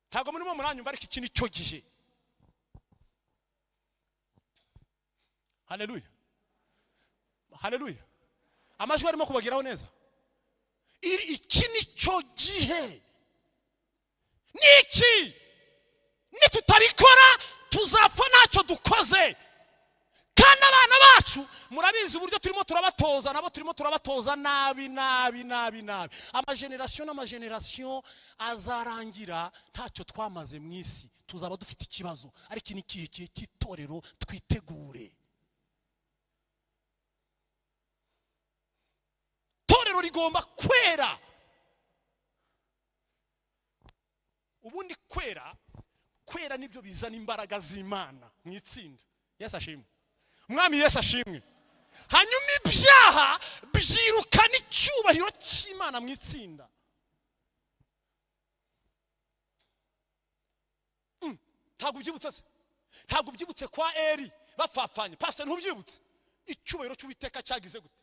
Ntabwo murimo muranyumva, ariko iki ni cyo gihe. Haleluya, haleluya. Amajwi arimo kubageraho neza. Iki ni cyo gihe. Niki nitutabikora tuzapfa ntacyo dukoze. Kandi abana bacu murabizi uburyo turimo turabatoza, nabo turimo turabatoza nabi nabi nabi nabi. Amageneration n'amageneration azarangira ntacyo twamaze mu isi, tuzaba dufite ikibazo. Ariko ni ikihe gihe cy'itorero? Twitegure. Itorero rigomba kwera. Ubundi kwera, kwera nibyo bizana imbaraga z'Imana mu itsinda. Yesu ashimwe, Mwami Yesu ashimwe. Hanyuma ibyaha byirukana icyubahiro cy'Imana mu itsinda. Ntabwo ubyibutse se? Ntabwo ubyibutse kwa Eri bafafanye? Pastor, ntubyibutse? Icyubahiro cy'Uwiteka cyagize gute?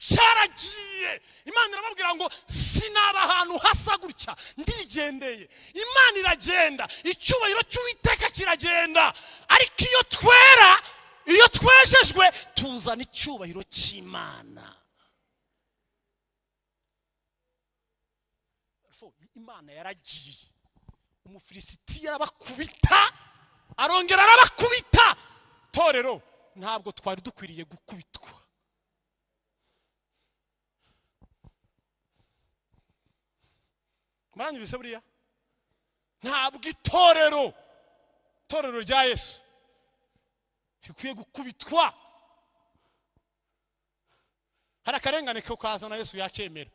Cyaragiye. Imana irababwira ngo sinaba ahantu hasa gutya, ndigendeye. Imana iragenda, icyubahiro cy'Uwiteka kiragenda. Ariko iyo twera, iyo twejejwe, tuzana icyubahiro cy'Imana. Imana yaragiye, Umufilisitiya arabakubita, arongera arabakubita. Torero, ntabwo twari dukwiriye gukubitwa. Muranyumvise buriya? Ntabwo itorero, itorero rya Yesu rikwiye gukubitwa. Hari akarengane ko kazana Yesu yakemera,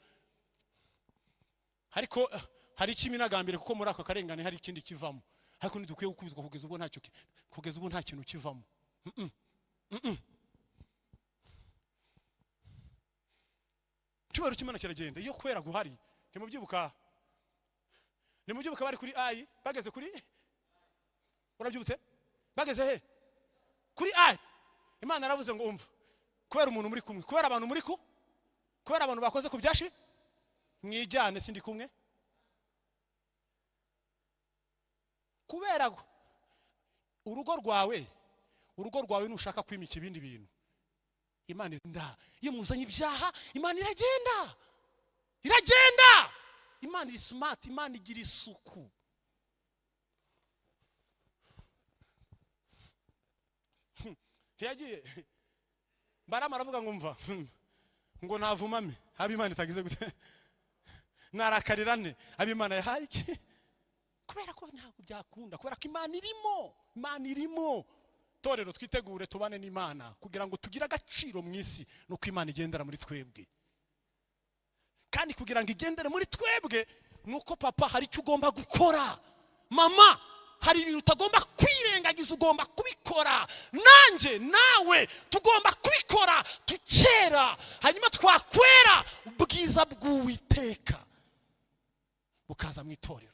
ariko hari ikiminagambire, kuko muri ako karengane hari ikindi kivamo. Ariko ntidukwiye gukubitwa kugeza ubwo ntacyo, kugeza ubu nta kintu kivamo. Icyubahiro cy'Imana kiragenda iyo kwera guhari. Ntimubyibuka? Nimubyibuka bari kuri Ayi, bageze kuri, urabyibutse? Bageze he? Kuri Ayi. Imana yaravuze ngo umva, kubera umuntu muri kumwe, kubera abantu muri ku, kubera abantu bakoze ku byashi, mwijyane sindi kumwe. Kubera urugo rwawe, urugo rwawe nushaka kwimika ibindi bintu, Imana izinda. Iyo muzanye ibyaha, Imana iragenda, iragenda. Imana iri smart, Imana igira isuku. Ntiyagiye. Baramu aravuga ngo mva, ngo navumame, habe Imana itagize gute. Narakarira nte ab'Imana yahaye iki? Kubera ko ntabwo byakunda, kubera ko Imana irimo, Imana irimo. Torero twitegure tubane n'Imana kugira ngo tugire agaciro mu isi, nuko Imana igendera muri twebwe. Kandi kugira ngo igendere muri twebwe nuko papa hari icyo ugomba gukora, mama hari ibintu utagomba kwirengagiza, ugomba kubikora, nanjye nawe tugomba kubikora tukera, hanyuma twakwera ubwiza bw'Uwiteka bukaza mu itorero.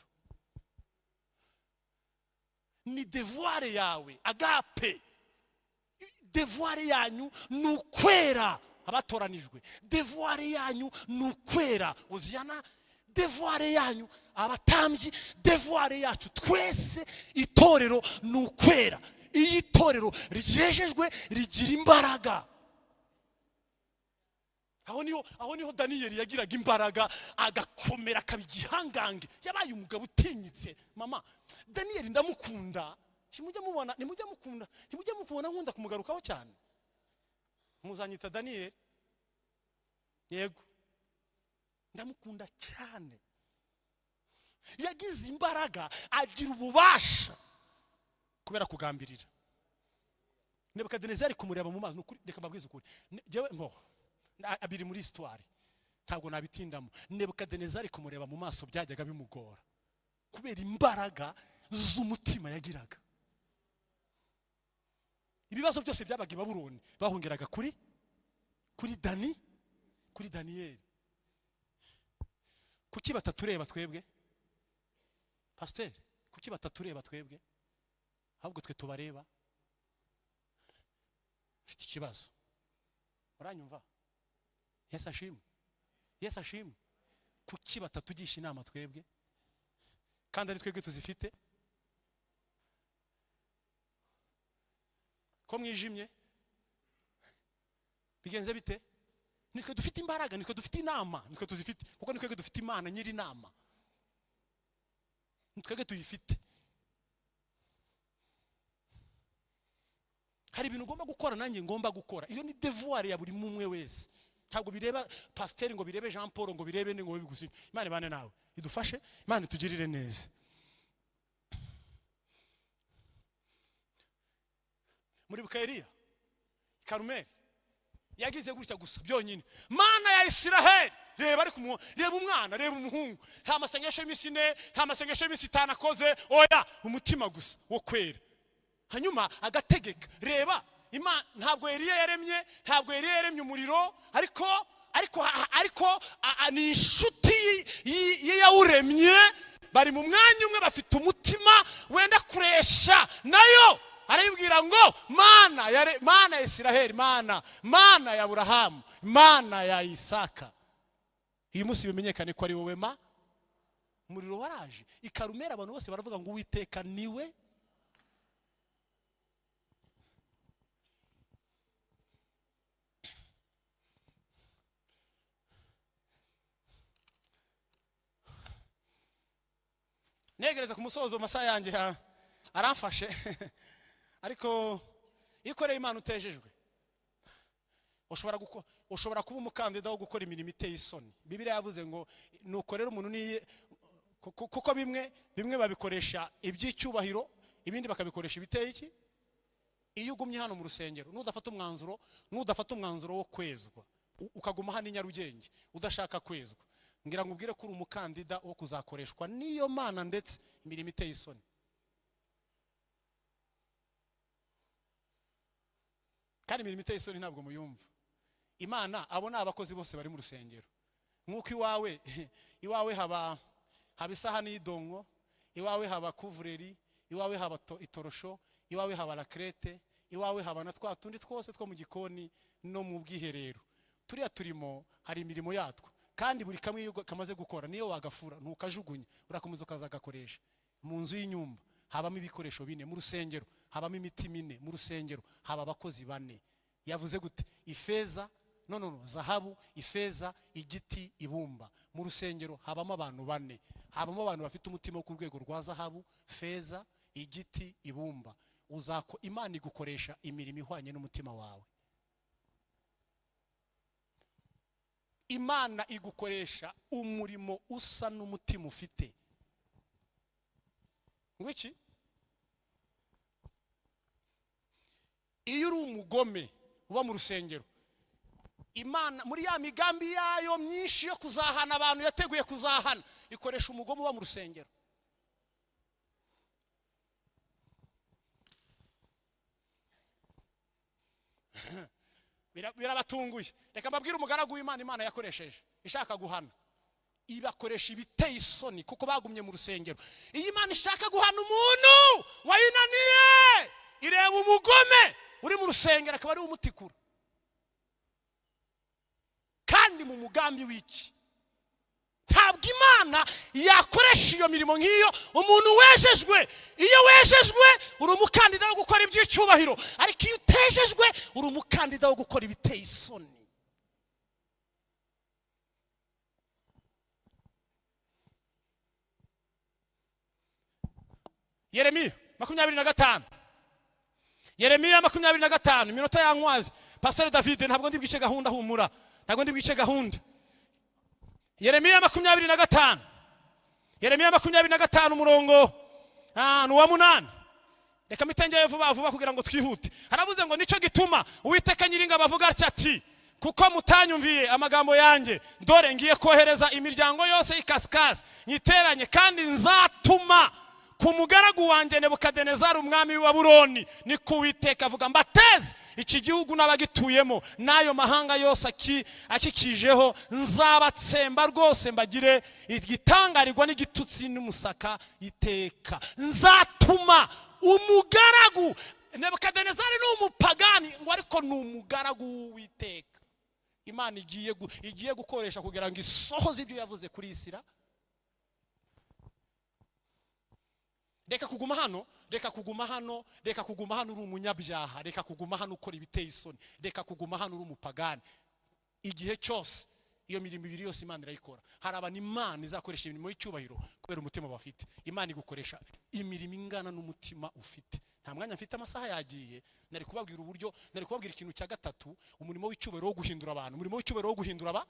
Ni devoir yawe agape, devoir yanyu ni ukwera abatoranijwe, devoir yanyu ni ukwera uziyana, devoir yanyu abatambyi, devoir yacu twese itorero ni ukwera. Iyo itorero ryejejwe rigira imbaraga. Aho niho Daniyeli yagiraga imbaraga, agakomera akaba igihangange. Yabaye umugabo utinyitse. Mama Daniyeli ndamukunda, ntimujya mubona, ntimujya mukunda, ntimujya mukubona nkunda kumugarukaho cyane. Muzanyita Daniyeli, yego ndamukunda cyane. Yagize imbaraga, agira ububasha kubera kugambirira. Nebukadinezari kumureba mu maso, nukuri reka mbabwize ukuri, jewe mbo abiri muri histoire ntabwo nabitindamo. Nebukadinezari kumureba mu maso byajyaga bimugora kubera imbaraga z'umutima yagiraga. Ibibazo byose byabaga i Babuloni bahungiraga kuri Dani, kuri Daniyeli. Kuki batatureba twebwe pasiteri? Kuki batatureba twebwe ahubwo twe tubareba? Mfite ikibazo, muranyumva? Yesu ashimwe, Yesu ashimwe. Kuki batatugisha inama twebwe kandi ari twebwe tuzifite? Ko mwijimye bigenze bite? Nitwe dufite imbaraga, nitwe dufite inama, nitwe tuzifite, kuko nitwe dufite Imana nyiri inama, nitwe tuyifite. Hari ibintu ugomba gukora nanjye ngomba gukora. Iyo ni devoir ya buri mumwe wese. Ntabwo bireba pasiteri ngo birebe Jean Paul ngo birebe ni ngo bigusibe. Imana ibane nawe, idufashe, Imana itugirire neza. Muri Eliya Karumeli yagize gutya gusa byonyine, Mana ya Isiraheli, reba ariko reba umwana, reba umuhungu, nta masengesho y'iminsi 4, nta masengesho y'iminsi 5 akoze, oya, umutima gusa wo kwera. Hanyuma agategeka. Reba Imana, ntabwo Eliya yaremye, ntabwo Eliya yaremye umuriro, ariko ariko ariko ni inshuti y'iyawuremye, bari mu mwanya umwe, bafite umutima wenda kuresha nayo. Arayibwira ngo Mana ya Mana ya Isiraheli, Mana, Mana ya Aburahamu, Mana ya Isaka, uyu munsi bimenyekane ko ari wowe ma. Umuriro waraje i Karumeli, abantu bose baravuga ngo Uwiteka niwe. Negereza ku musozo, masaha yanjye aramfashe. Ariko iyo ukoreye Imana utejejwe, ushobora kuba umukandida wo gukora imirimo iteye isoni. Bibiliya yavuze ngo nukorera umuntu niye, kuko bimwe babikoresha iby'icyubahiro, ibindi bakabikoresha ibiteye iki. Iyo ugumye hano mu rusengero nudafata umwanzuro wo kwezwa, ukaguma hano i Nyarugenge udashaka kwezwa, ngira ngo ubwire ko uri umukandida wo kuzakoreshwa niyo Mana ndetse imirimo iteye isoni. Kandi imirimo iteye isoni ntabwo muyumva. Imana abo ni abakozi bose bari mu rusengero. Nk'uko iwawe haba isahani y'idongo, iwawe haba kuvureri, iwawe haba itorosho, iwawe haba rakrete, iwawe haba na twa tundi twose two mu gikoni no mu bwiherero. Turiya turimo hari imirimo yatwo, kandi buri kamwe iyo kamaze gukora niyo wagafura ntukajugunya, urakomeza ukazagakoresha. Mu nzu y'inyumba habamo ibikoresho 4, mu rusengero habamo imiti 4, mu rusengero haba abakozi 4. Yavuze gute? Ifeza, no, zahabu, ifeza, igiti, ibumba. Mu rusengero habamo abantu 4, habamo abantu bafite umutima wo ku rwego rwa zahabu, feza, igiti, ibumba. Uzako Imana igukoresha imirimo ihwanye n'umutima wawe. Imana igukoresha umurimo usa n'umutima ufite. Ngwiki, iyo uri umugome uba mu rusengero, Imana muri ya migambi yayo myinshi yo kuzahana abantu yateguye kuzahana, ikoresha umugome uba mu rusengero. Birabatunguye. Reka mbabwire umugaragu w'Imana Imana yakoresheje ishaka guhana, ibakoresha ibiteye isoni kuko bagumye mu rusengero. Iyo Imana ishaka guhana umuntu wayinaniye, ireba umugome uri mu rusengero akaba ari umutikura. Kandi mu mugambi w'iki, ntabwo Imana yakoresha iyo mirimo nk'iyo umuntu wejejwe. Iyo wejejwe uri umukandida wo gukora iby'icyubahiro, ariko iyo utejejwe uri umukandida wo gukora ibiteye isoni. Yeremiya 25, Yeremiya 25, iminota yankwaze. Pastor David, ntabwo ndi bwice gahunda, humura, ntabwo ndi bwice gahunda. Yeremiya 25, Yeremiya 25 umurongo ni uwa 8. Reka mitengeye vuba vuba kugira ngo twihute. Haravuze ngo nico gituma Uwiteka Nyiringabo avuga atya ati, kuko mutanyumviye amagambo yanjye, dore ngiye kohereza imiryango yose y'ikasikazi nyiteranye, kandi nzatuma ku mugaragu wanjye Nebukadinezari umwami wa Babuloni, niko Uwiteka avuga, mbateze iki gihugu n'abagituyemo n'ayo mahanga yose akikijeho, nzabatsemba rwose mbagire igitangarirwa n'igitutsi n'umusaka iteka. Nzatuma umugaragu Nebukadinezari, ni umupagani ngo ariko ni umugaragu w'Uwiteka, Imana igiye gukoresha kugira ngo isohoze ibyo yavuze kuri Isira. Reka kuguma hano, reka kuguma hano, reka kuguma hano uri umunyabyaha, reka kuguma hano ukora ibiteye isoni, reka kuguma hano uri umupagani. Igihe cyose iyo mirimo ibiri yose Imana irayikora. Hari abantu Imana izakoresha imirimo y'icyubahiro kubera umutima bafite. Imana igukoresha imirimo ingana n'umutima ufite. Nta mwanya mfite, amasaha yagiye. Nari kubabwira uburyo, nari kubabwira ikintu cya gatatu, umurimo w'icyubahiro wo guhindura abantu, umurimo w'icyubahiro wo guhindura aba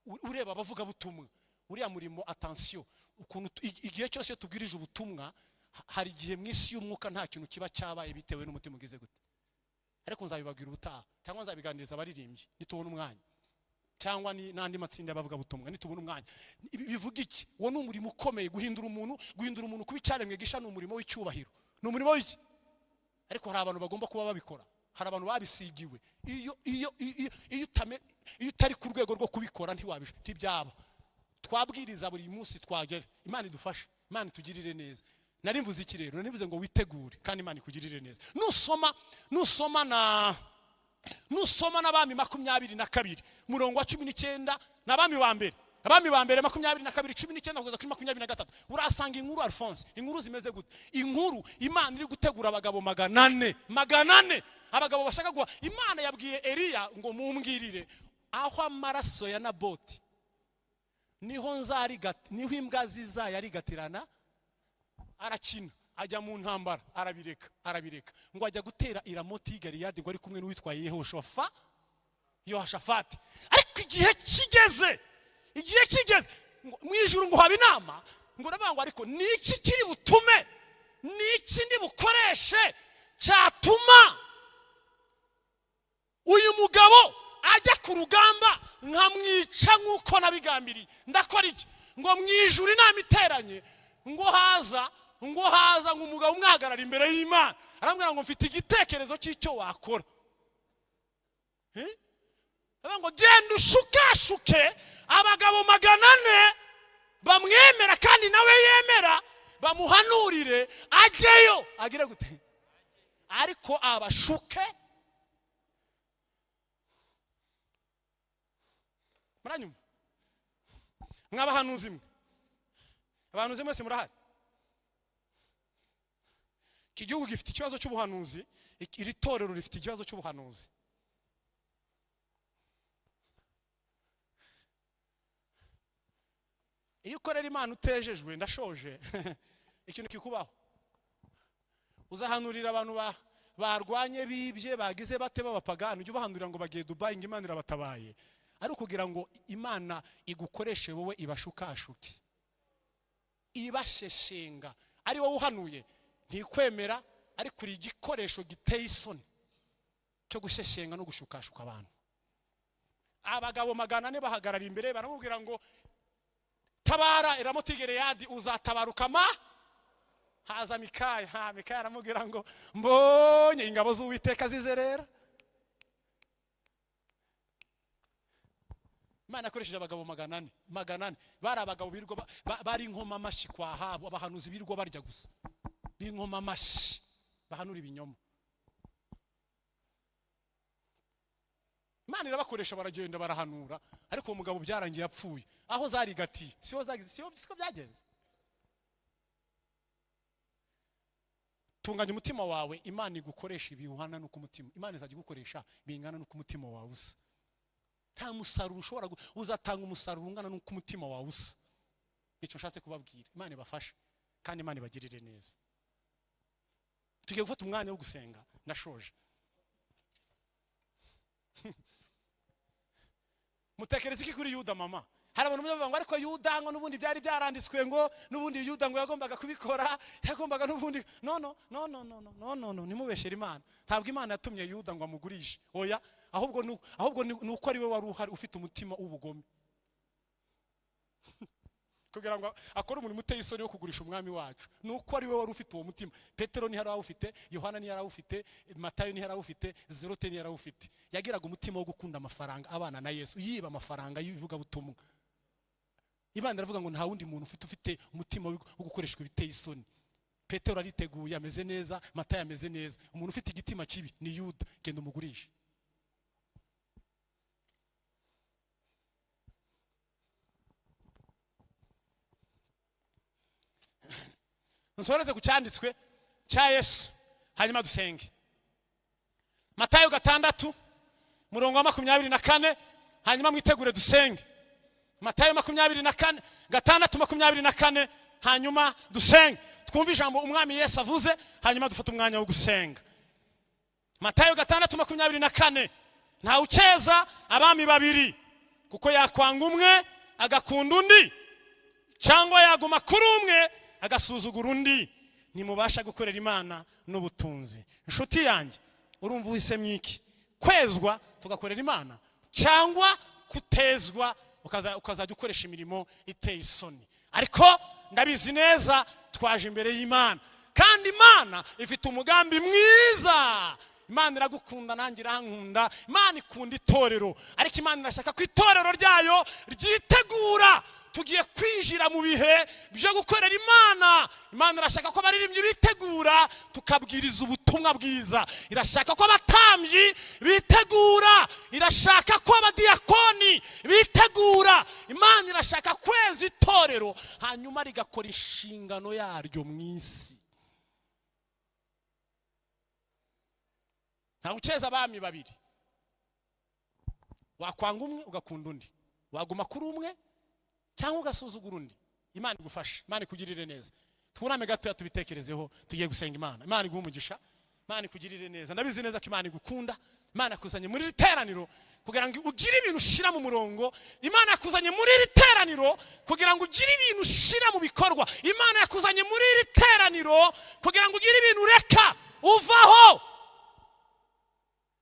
ureba abavuga butumwa. Uriya murimo, attention, ukuntu igihe cyose iyo tubwirije ubutumwa, hari igihe mu isi y'umwuka nta kintu kiba cyabaye bitewe n'umutima ugize gute. Ariko nzabibabwira ubutaha, cyangwa nzabiganiriza abaririmbyi nitubona umwanya, cyangwa n'andi matsinda y'abavuga butumwa nitubona umwanya. Ibi bivuga iki? Uwo ni umurimo ukomeye, guhindura umuntu, guhindura umuntu kuba icyaremwe gisha ni umurimo w'icyubahiro, ni umurimo w'iki? Ariko hari abantu bagomba kuba babikora, hari abantu babisigiwe. Iyo iyo iyo iyo iyo utari ku rwego rwo kubikora ntiwabisha, ntibyaba. Twabwiriza buri munsi twagera. Imana idufashe, Imana itugirire neza. Nari mvuze iki rero? Nari mvuze ngo witegure kandi Imana ikugirire neza. Nusoma n'Abami 22 murongo wa 19, n'Abami ba mbere, Abami ba mbere 22 19 kugeza kuri 23, urasanga inkuru Alphonse. Inkuru zimeze gute? Inkuru Imana iri gutegura abagabo 400, 400 abagabo bashaka guha. Imana yabwiye Eliya ngo mumbwirire aho amaraso ya Naboti niho nzarigata, niho imbwa zizayarigatirana. Arakina ajya mu ntambara, arabireka, arabireka ngo ajya gutera Iramoti y'i Galeyadi, ngo ari kumwe n'uwitwa Yehoshafati. Ariko igihe kigeze, igihe kigeze ngo mu ijuru ngo haba inama, ngo ndavuga ngo ariko ni iki kiri butume, ni iki ndi bukoreshe cyatuma uyu mugabo ajya ku rugamba nkamwica nk'uko nabigambiriye? Ndakora iki? Ngo mu ijuru inama iteranye, ngo haza, ngo haza ngo umugabo umwahagarara imbere y'Imana, arambwira ngo mfite igitekerezo cy'icyo wakora. Aravuga ngo genda ushukashuke abagabo 400 bamwemera kandi nawe yemera, bamuhanurire ajyeyo agire gute, ariko abashuke. Muranyumva mwabahanuzi mwe? Abahanuzi mwese murahari? Iki gihugu gifite ikibazo cy'ubuhanuzi, iri torero rifite ikibazo cy'ubuhanuzi. Iyo ukorera Imana utejejwe, ndashoje, ikintu kikubaho, uzahanurira abantu barwanye bibye bagize bate b'abapagani, ujye ubahanurira ngo bagiye Dubai ngo Imana irabatabaye. Ari ukugira ngo Imana igukoreshe wowe, ibashukashuke, ibasheshenga. Ari wowe uhanuye ntikwemera, ariko uri igikoresho giteye isoni cyo gusheshenga no gushukashuka abantu. Abagabo 400 bahagarara imbere, baramubwira ngo: "Tabara Ramoti Gileyadi, uzatabaruka." Ma haza Mikaya. Ha Mikaya aramubwira ngo: "Mbonye ingabo z'Uwiteka zizerera." Imana yakoresheje abagabo 400. 400 bari abagabo birirwa bari inkoma amashyi kwa Ahabu, abahanuzi birirwa barya gusa, b'inkoma amashyi, bahanura ibinyoma. Imana irabakoresha, baragenda barahanura, ariko uwo mugabo byarangiye apfuye. Aho zarigatiye siho zagize, siho siko byagenze. Tunganya umutima wawe, Imana igukoresha ibihwana n'uko umutima, Imana izajya igukoresha bingana n'uko umutima wawe usa. Nta musaruro ushobora, uzatanga umusaruro ungana n'uko umutima wawe usa. Nicyo nshatse kubabwira. Imana ibafashe kandi Imana ibagirire neza. Tugiye gufata umwanya wo gusenga, ndashoje. Mutekereza iki kuri Yuda? Mama, hari abantu bavuga ngo ariko Yuda ngo n'ubundi byari byaranditswe, ngo n'ubundi Yuda ngo yagombaga kubikora, yagombaga n'ubundi. No, no, no, no, no, no, no, no, nimubeshere Imana. Ntabwo Imana yatumye Yuda ngo amugurishe, oya. Ahubwo ni uko ari we wari uhari ufite umutima w'ubugome kugira ngo akore umurimo uteye isoni wo kugurisha umwami wacu. Ni uko ari we wari ufite uwo mutima. Petero ntiyari awufite, Yohana ntiyari awufite, Matayo ntiyari awufite, Zerote ntiyari awufite. Yagiraga umutima wo gukunda amafaranga, abana na Yesu, yiba amafaranga y'ivugabutumwa. Imana iravuga ngo nta wundi muntu ufite umutima wo gukoreshwa ibiteye isoni. Petero ariteguye, ameze neza, Matayo ameze neza. Umuntu ufite igitima kibi ni Yuda, genda umugurishe. Nsoreze ku cyanditswe cya Yesu, hanyuma dusenge. Matayo 6 murongo wa 24, hanyuma mwitegure dusenge. Matayo 24, 6:24, hanyuma dusenge, twumve ijambo umwami Yesu avuze, hanyuma dufate umwanya wo gusenga. Matayo 6:24: "Ntawe ukeza abami babiri, kuko yakwanga umwe agakunda undi, cyangwa yaguma kuri umwe agasuzugura undi. Ntimubasha gukorera Imana n'ubutunzi." Inshuti yanjye, urumva uhisemo iki? Kwezwa tugakorera Imana, cyangwa kutezwa ukazajya ukoresha imirimo iteye isoni? Ariko ndabizi neza, twaje imbere y'Imana, kandi Imana ifite umugambi mwiza. Imana iragukunda, nanjye irankunda. Imana ikunda itorero, ariko Imana irashaka ko itorero ryayo ryitegura. Tugiye kwinjira mu bihe byo gukorera Imana. Imana irashaka ko abaririmbyi bitegura, tukabwiriza ubutumwa bwiza. Irashaka ko abatambyi bitegura, irashaka ko abadiyakoni bitegura. Imana irashaka kweza itorero, hanyuma rigakora inshingano yaryo mu isi. Ntawe ukeza abami babiri. Wakwanga umwe ugakunda undi, waguma kuri umwe cyangwa ugasuzugura undi. Imana igufashe, Imana ikugirire neza. Twuname gatoya tubitekerezeho, tugiye gusenga Imana. Imana iguhe umugisha, Imana ikugirire neza. Ndabizi neza ko Imana igukunda. Imana yakuzanye muri iri teraniro kugira ngo ugire ibintu ushira mu murongo. Imana yakuzanye muri iri teraniro kugira ngo ugire ibintu ushira mu bikorwa. Imana yakuzanye muri iri teraniro kugira ngo ugire ibintu ureka uvaho.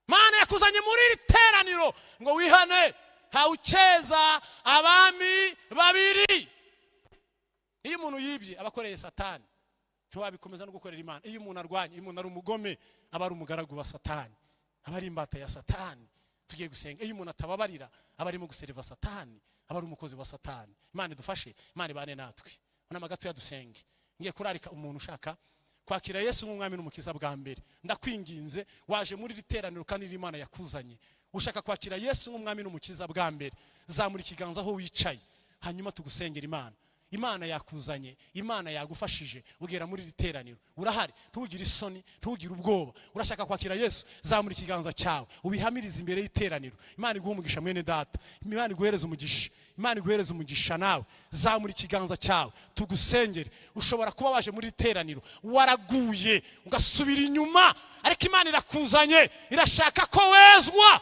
Imana yakuzanye muri iri teraniro ngo wihane. Ntawukeza abami babiri. Iyo umuntu yibye aba akoreye Satani, ntiwabikomeza no gukorera Imana. Iyo umuntu arwanya, iyo umuntu ari umugome, aba ari umugaragu wa Satani, aba ari imbata ya Satani. Tugiye gusenga. Iyo umuntu atababarira, aba arimo guseriva Satani, aba ari umukozi wa Satani. Imana idufashe, Imana ibane natwe. Unama gatoya dusenge. Ngiye kurarika umuntu ushaka kwakira Yesu nk'umwami n'umukiza bwa mbere. Ndakwinginze, waje muri iri teraniro kandi Imana yakuzanye, ushaka kwakira Yesu nk'umwami n'umukiza bwa mbere, zamura ikiganza aho wicaye, hanyuma tugusengera Imana. Imana yakuzanye, Imana yagufashije ugera muri iri teraniro, urahari, ntugire isoni, ntugire ubwoba. Urashaka kwakira Yesu, zamura ikiganza cyawe ubihamirize imbere y'iteraniro. Imana iguhe umugisha mwene data, Imana iguhereze umugisha, Imana iguhereze umugisha nawe. Zamura ikiganza cyawe tugusengere. Ushobora kuba waje muri iri teraniro waraguye ugasubira inyuma, ariko Imana irakuzanye, irashaka ko wezwa,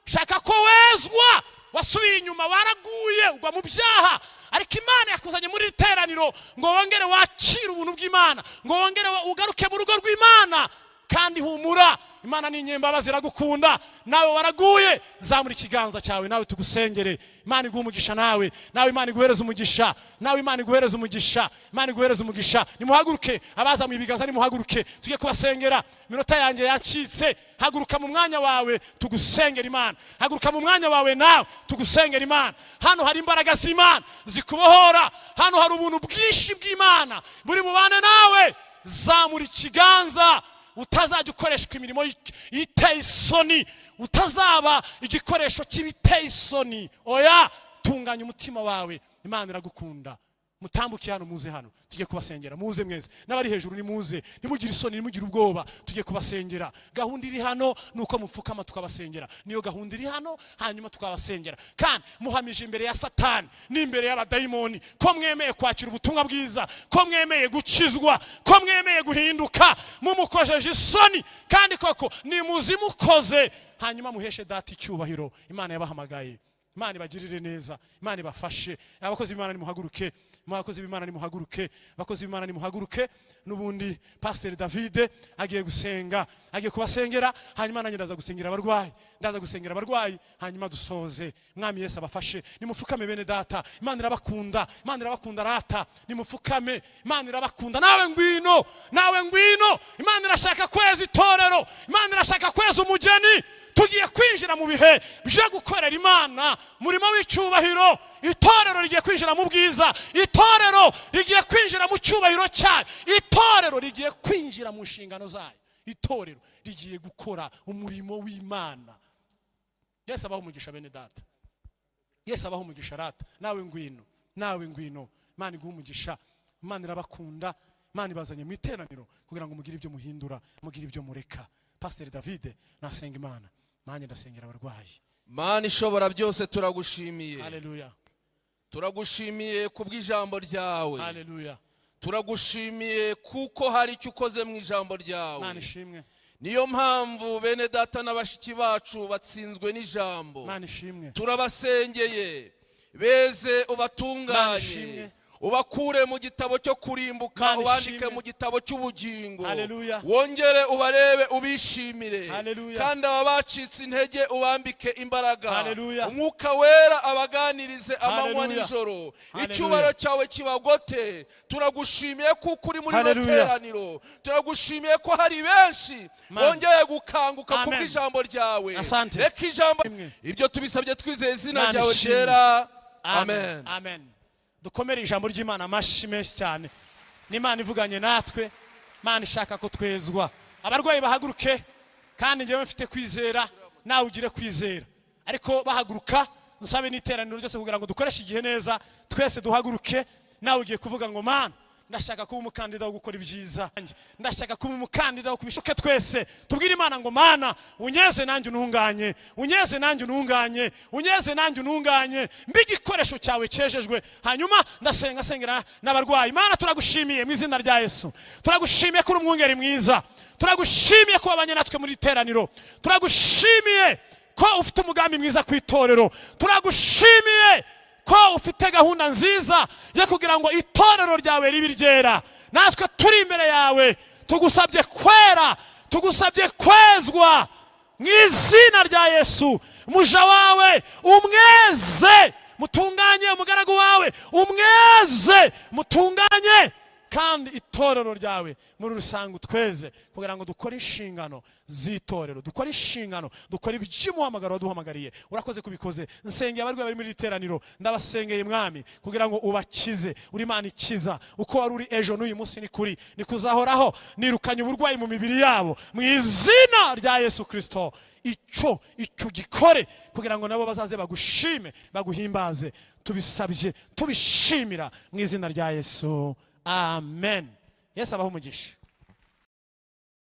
shaka ko wezwa. Wasubiye inyuma, waraguye, ugwa mu byaha, ariko Imana yakuzanye muri iri teraniro ngo wongere wakire ubuntu bw'Imana, ngo wongere ugaruke mu rugo rw'Imana. Kandi humura, Imana ni inyembabazi, iragukunda. Nawe waraguye, zamura ikiganza cyawe nawe tugusengere. Imana iguhe umugisha nawe. Nawe Imana iguhereze umugisha. Nawe Imana iguhereze umugisha. Imana iguhereze umugisha. Nimuhaguruke, abazamuye ibiganza nimuhaguruke, tujye kubasengera. Iminota yanjye yacitse. Haguruka mu mwanya wawe tugusengera Imana. Haguruka mu mwanya wawe nawe tugusengera Imana. Hano hari imbaraga z'Imana zikubohora. Hano hari ubuntu bwinshi bw'Imana buri bubane nawe. Zamura ikiganza, utazajya ukoreshwa imirimo iteye isoni, utazaba igikoresho cy'ibiteye isoni. Oya, tunganya umutima wawe, Imana iragukunda. Mutambuke hano, muze hano tujye kubasengera. Muze mwese, n'abari hejuru nimuze, ntimugire isoni, ntimugire ubwoba, tujye kubasengera. Gahunda iri hano ni uko mupfukama tukabasengera. Niyo gahunda iri hano, hanyuma tukabasengera. Kandi muhamije imbere ya Satani n'imbere y'abadayimoni ko mwemeye kwakira ubutumwa bwiza, ko mwemeye gukizwa, ko mwemeye guhinduka. Mumukojeje isoni, kandi koko nimuzimukoze, hanyuma muheshe Data icyubahiro. Imana yabahamagaye, Imana ibagirire neza, Imana ibafashe. Abakozi b'Imana nimuhaguruke, abakozi b'Imana nimuhaguruke, abakozi b'Imana nimuhaguruke. N'ubundi Pasiteri Davide agiye gusenga, agiye kubasengera, hanyuma nanjye ndaza gusengera abarwayi, ndaza gusengera abarwayi, hanyuma dusoze. Mwami Yesu abafashe. Nimupfukame bene Data, Imana irabakunda, Imana irabakunda rata. Nimupfukame, Imana irabakunda. Nawe ngwino, nawe ngwino. Imana irashaka kweza itorero, Imana irashaka kweza umugeni. Tugiye kwinjira mu bihe byo gukorera Imana murimo w'icyubahiro. Itorero rigiye kwinjira mu bwiza, itorero rigiye kwinjira mu cyubahiro cyayo, itorero rigiye kwinjira mu nshingano zayo, itorero rigiye gukora umurimo w'Imana. Yesu abaho umugisha bene Data. Yesu abaho umugisha rata. Nawe ngwino, nawe ngwino. Imana iguhe umugisha. Imana irabakunda. Imana ibazanye mu iteraniro kugira ngo mugire ibyo muhindura, mugire ibyo mureka. Pasiteri Davide nasenga Imana, nanjye ndasengera abarwayi. Mana ishobora byose, turagushimiye. Haleluya. Turagushimiye kubw'ijambo ryawe. Haleluya. Turagushimiye kuko hari icyo ukoze mu ijambo ryawe. Imana ishimwe. Niyo mpamvu bene Data na bashiki bacu batsinzwe n'ijambo. Imana ishimwe. Turabasengeye, beze, Imana ubatunganye, ishimwe. ubakure mu gitabo cyo kurimbuka, Imana ubandike ishimwe. mu gitabo cy'ubugingo. Haleluya. Wongere ubarebe, ubishimire. Haleluya. Kandi aba bacitse intege ubambike imbaraga. Haleluya. Umwuka Wera abaganirize amanywa Haleluya. nijoro. Haleluya. Icyubahiro cyawe kibagote. Turagushimiye kuko uri muri rino Haleluya. teraniro. Turagushimiye ko hari benshi Amen. bongeye gukanguka Amen. kubw'ijambo ryawe. Asante. Reka ijambo Imwe. ibyo tubisabye twizeye izina Imana ryawe ishimwe. ryera. Amen. Amen. Amen. Dukomere ijambo ry'Imana amashyi menshi cyane. N'Imana ivuganye natwe, Imana ishaka ko twezwa. Abarwayi bahaguruke. Kandi njyewe mfite kwizera, nawe ugire kwizera. Ariko bahaguruka, nsabe n'iteraniro ryose kugira ngo dukoreshe igihe neza, twese duhaguruke. Nawe ugiye kuvuga ngo: "Mana, ndashaka kuba umukandida wo gukora ibyiza, ndashaka kuba umukandida wo kubishuke." Twese tubwire Imana ngo: "Mana, unyeze nanjye ununganye, unyeze nanjye ununganye, unyeze nanjye ununganye, mbe igikoresho cyawe cyejejwe." Hanyuma ndasenga, sengera n'abarwayi. Mana, turagushimiye mu izina rya Yesu. Turagushimiye ko uri umwungeri mwiza. Turagushimiye ko wabanye natwe muri iteraniro. Turagushimiye ko ufite umugambi mwiza ku itorero. Turagushimiye ko ufite gahunda nziza yo kugira ngo itorero ryawe ribe ryera. Natwe turi imbere yawe, tugusabye kwera, tugusabye kwezwa mu izina rya Yesu. Muja wawe umweze, mutunganye. Umugaragu wawe umweze, mutunganye. Kandi itorero ryawe muri rusange utweze kugira ngo dukore inshingano z'itorero, dukore inshingano, dukore iby'umuhamagaro waduhamagariye. Urakoze kubikoze. Nsengeye abarwayi bari muri iri teraniro. Ndabasengeye Mwami kugira ngo ubakize. Uri Imana ikiza. Uko wari uri ejo, n'uyu munsi ni kuri, ni kuzahoraho. Nirukanye uburwayi mu mibiri yabo mu izina rya Yesu Kirisito. Icyo gikore kugira ngo nabo bazaze bagushime, baguhimbaze. Tubisabye tubishimira mu izina rya Yesu, amen. Yesu abaho umugisha.